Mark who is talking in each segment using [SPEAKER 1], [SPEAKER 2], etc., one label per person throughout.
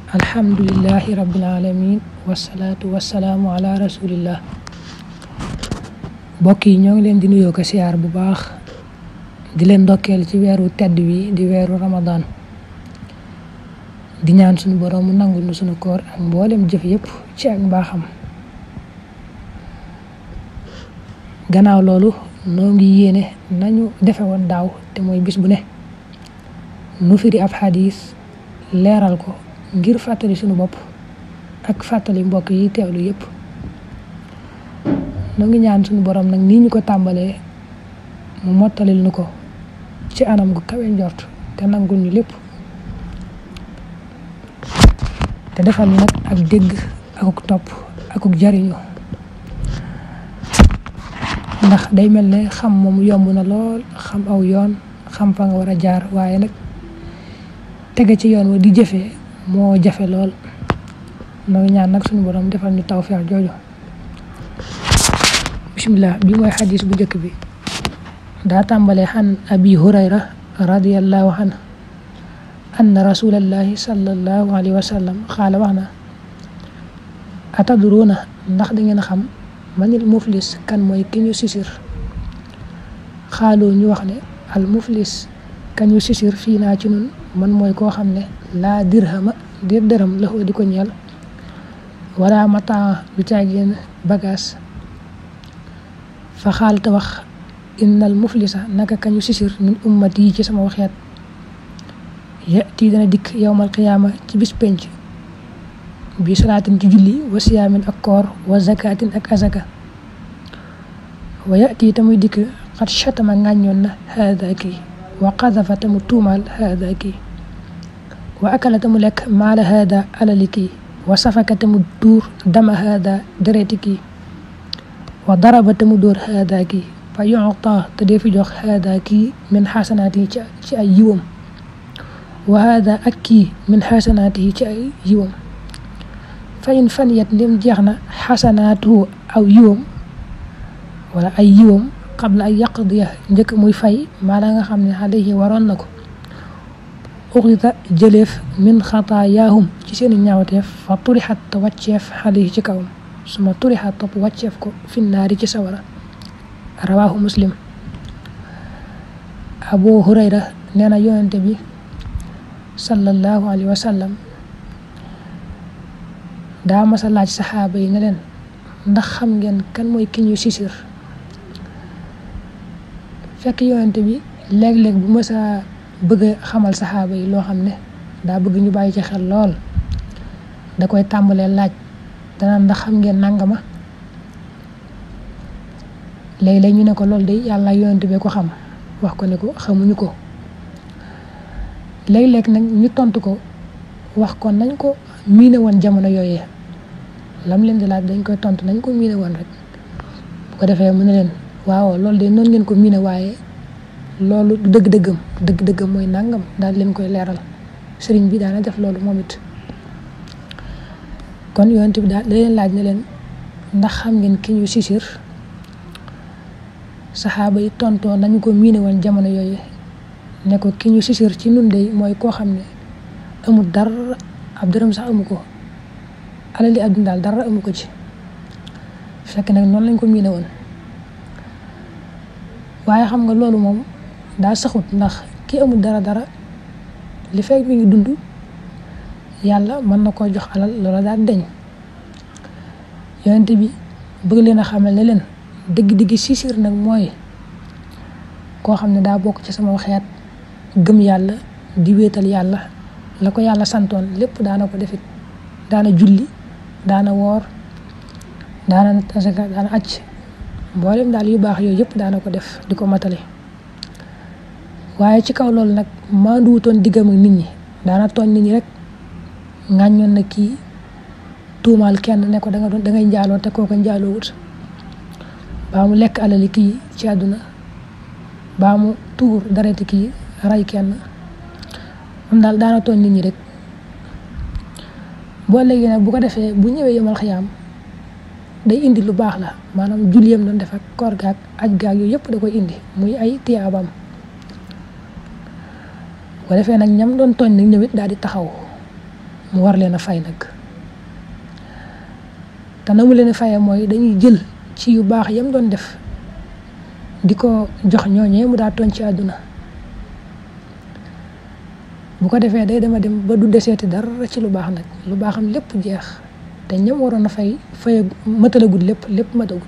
[SPEAKER 1] alhamdulillahi rabbil alamin wasalaatu wasalaamu ala rasulillah. mbokk yi ñoo ngi leen di nuyoo ko siyaar bu baax di leen ndokkeel ci weeru tedd wi di weeru ramadan di ñaan suñu borom mu nangul nu suñu koor ak mboolem jëf yëpp ci ak mbaaxam. gannaaw loolu noo ngi yéene nañu defe woon daaw te mooy bis bu ne nu firi ab xadis leeral ko ngir fàttali suñu bopp ak fàttali mbokk yi teewlu yëpp. noo ngi ñaan suñu borom nag nii ñu ko tàmbalee mu mottalil nu ko ci anam gu kawe njort te nangul ñu lépp te defal nag ak dégg akuk topp akuk jariñu ndax day mel ne xam moom yomb na lool, xam aw yoon xam fa nga war a jaar, waaye nag tege ci yoon wa di jëfee moo jafe lool. noo ngi ñaan nag suñu borom defal ñu tawfeex jooju. bismillah bi mooy xadis bu njëkk bi daa tàmbalee xan abi hurayra radiyallahu anhu anna rasulallahi sallallahu alayhi wa sallam xaala wax na atadruuna ndax da ngeen xam manil muflis kan mooy ki ñu sisir. xaaloo ñu wax ne al muflis kan ñu sisir fii naa ci nun man mooy koo xam ne laa dirhama dir dërëm la di ko ñeel wala mataa du caagéen bagage. fa xaal te wax innal muflisa naka kañu sisir min ummat yi ci sama waxeet yati dana dikk yawmal qiyaama ci bis penc bi salaatin ci julli wa siyaamin ak koor wa zakaatin ak azaka wa yati tamuy dikk xat shatama ngàññoon na haada kii wa qadafa tamu tuumaal haada kii wa akala tamu lekk maala haada alali kii wa safaka tamu tuur dama haada dereti kii wa daraba tamu dóor haada kii fa yu'ta te dee fi jox haada kii min xasanaati yi ci ay yiwam wa haada ak kii min xasanaati yi ci ay yiwam fa in faniyat ndem jeex na xasanaatu aw yiwam wala ay yiwam qabla ay yaqdiya njëkk muy fay maa la nga xam ne alayhi waroon na ko uxita jëleef min xataayaahum ci seeni ñaawteef fa turixat te wàcceef alayhi ci kawam suma turixat topp wàcceef ko finnaari ci sawara. rawaahu muslim. abu hurayra nee na yonente bi sallallahu alayhi wa sallam daa masa laaj saxaaba yi ne leen ndax xam ngeen kan mooy ki ñu sisir. fekk yonente bi léeg-léeg bu mësa bëgg a xamal saxaaba yi loo xam ne daa bëgg ñu bàyyi ci xel lool da koy tàmbalee laaj dana ndax xam ngeen nangama. léeg-léeg ñu ne ko loolu de yàlla yonente bi ko xam wax ko ne ko xamuñu ko. léeg-léeg nag ñu tontu ko wax ko nañ ko miine woon jamono yooyee lam leen di laaj dañ koy tontu nañ ko miine woon rek bu ko defee mu ne leen waaw loolu de noonu ngeen ko miine waaye loolu dëgg-dëggam mooy nangam daal leen koy leeral. sëriñ bi daana def loolu moom it. kon yonent bi daal da leen laaj ne leen ndax xam ngeen ki ñu sisir. saxaaba yi tontoo nañu ko miine woon jamono yooyu ne ko ki ñu sisir ci nun de mooy koo xam ne amul dara ab dërëm sax amu ko alali àdduna daal dara amu ko ci. fekk nag noonu lañ ko miine woon waaye xam nga loolu moom daa saxut ndax ki amul dara li fekk mi ngi dund yàlla mën na koo jox alal loola daal deñ. yonent bi bëgg leen a xamal ne leen dëgg-dëgg sisir nag mooy koo xam ne daa bokk ci sama xeet gëm yàlla di wéetal yàlla la ko yàlla santoon lépp daana ko defit daana julli daana woor daana asaka daana acc mboolem daal yu baax yooyu yëpp daana ko def di ko matale. waaye ci kaw loolu nag maanduwutoon diggam ak nit ñi daana tooñ nit ñi rek ŋàññoon na kii tuumaal kenn ne ko dangay njaaloo te kooku njaaloowut baa mu lekk alali kii ci àdduna baa mu tuur dareti kii rey kenn moom daal daana tooñ nit ñi rek. boo léegi nag bu ko defee bu ñëwee yomal xiyaam day indi lu baax la maanaam julliyam doon def ak koor gaag aj gaag yooyu yëpp da koy indi muy ay tiyaabam. bu ko defee nag ñam doon tooñ nag ñëwit daal di taxaw mu war leen a fay nag te na mu leen a fayee mooy dañuy jël ci yu baax yam doon def di ko jox ñooñee mu daa tooñ ci àdduna bu ko defee day dem ba du deseeti dara ci lu baax nag lu baaxam lépp jeex te ñam waroon a fay matalagul lépp matagul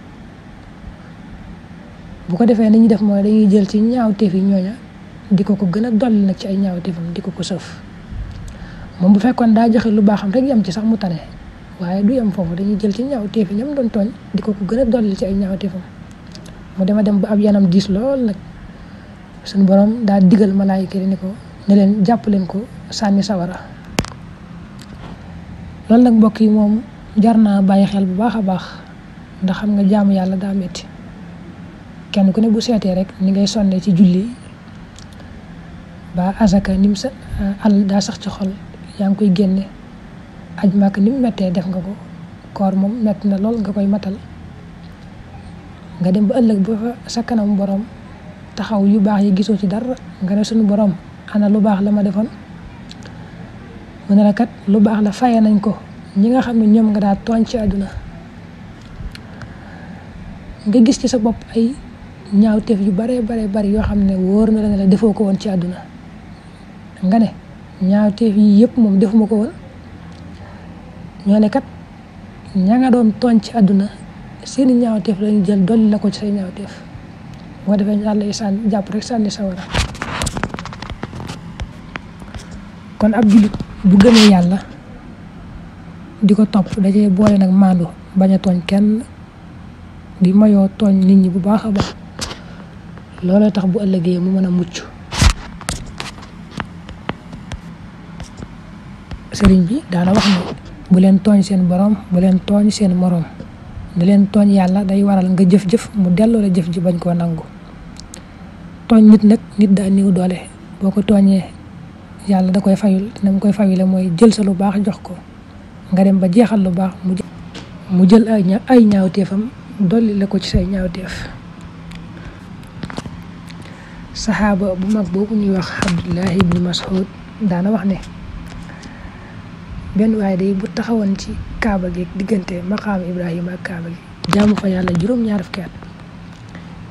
[SPEAKER 1] bu ko defee ni ñuy def mooy dañuy jël ci ñaawteef yi ñooña di ko gën a dolli nag ci ay ñaawteefam di ko sëf moom bu fekkoon daa joxe lu baaxam rek yam ci sax mu tane waaye du yam foofu dañuy jël ci ñaawteef yi ñam doon tooñ di ko gën a dolli ci ay ñaawteefam mu dem ba ab yanam diis lool nag suñu borom daa digal malaayika yi ni ko ne leen jàpp leen ko sànni sawara loolu nag mbokk yi moom jar naa bàyyi xel bu baax a baax ndax xam nga jaamu yàlla daa metti kenn ku ne bu seetee rek ni ngay sonne ci julli ba azaka nim sa al daa sax ci xol yaa ngi koy génne aj màkk ni mu mettee def nga ko koor moom metti na lool nga koy matal nga dem ba ëllëg ba fa sa kanam borom taxaw yu baax yi gisoo ci dara nga ne suñu borom ana lu baax la ma defoon mu ne la kat lu baax la faye nañ ko ñi nga xam ne ñoom nga daa tooñ ci àdduna nga gis ci sa bopp ay ñaawteef yu bari yoo xam ne wóor na la defoo ko woon ci àdduna nga ne ñaawteef yi yëpp moom defuma ko woon ñoo ne kat ña nga doon tooñ ci àdduna seeni ñaawteef lañu jël dolli la ko ci say ñaawteef boo defee ñu àll yi jàpp rek sànni sawara kon ab jullit bu gëmee yàlla di ko topp dajee boole nag maandu bañ a tooñ kenn di mayoo tooñ nit ñi bu baax a baax looloo tax bu ëllëgee mu mën a mucc sëriñ bi daana wax ne bu leen tooñ seen borom bu leen tooñ seen moroom di leen tooñ yàlla day waral nga jëf-jëf mu delloo la jëf ji bañ koo nangu tooñ nit nag nit daa niw doole boo ko tooñee yàlla da koy fayul na mu koy fayule mooy jël sa lu baax jox ko nga dem ba jeexal lu baax mu jël ay ñaawteefam dolli la ko ci say ñaawteef saxaaba bu mag boobu ñuy wax Abdullah ibn Mas'ud daana wax ne benn waaye day bu taxawoon ci kaaba gi diggante maqaam Ibrahima ak kaaba gi jaamu fa yàlla juróom-ñaar fukki at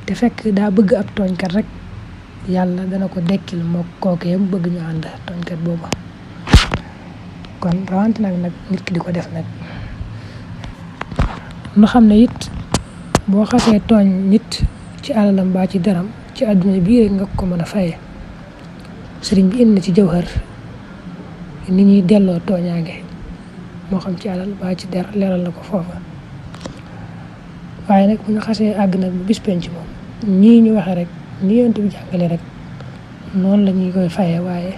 [SPEAKER 1] te fekk daa bëgg ab tooñkat rek yàlla dana ko dekkil moo kookee mu bëgg ñu ànd tooñkat boobu kon rawante nag nit ki di ko def nag nu xam ne it boo xasee tooñ nit ci alalam baa ci daram ci àdduna bii rek nga ko mën a faye sëriñ bi indi na ci jawhar ni ñuy delloo tooñaange moo xam ci alal baa ci der leeral na ko foofa waaye nag bu ñu xasee àgg nag bu bis penc moom ñii ñu waxee rek ni yonent bi jàngale rek noonu la ñuy koy faye waaye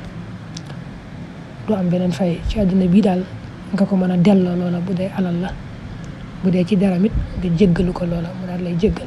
[SPEAKER 1] du am beneen fay ci àdduna bii daal nga ko mën a delloo loola bu dee alal la bu dee ci dara mit nga jéggalu ko loola mu daal lay jéggal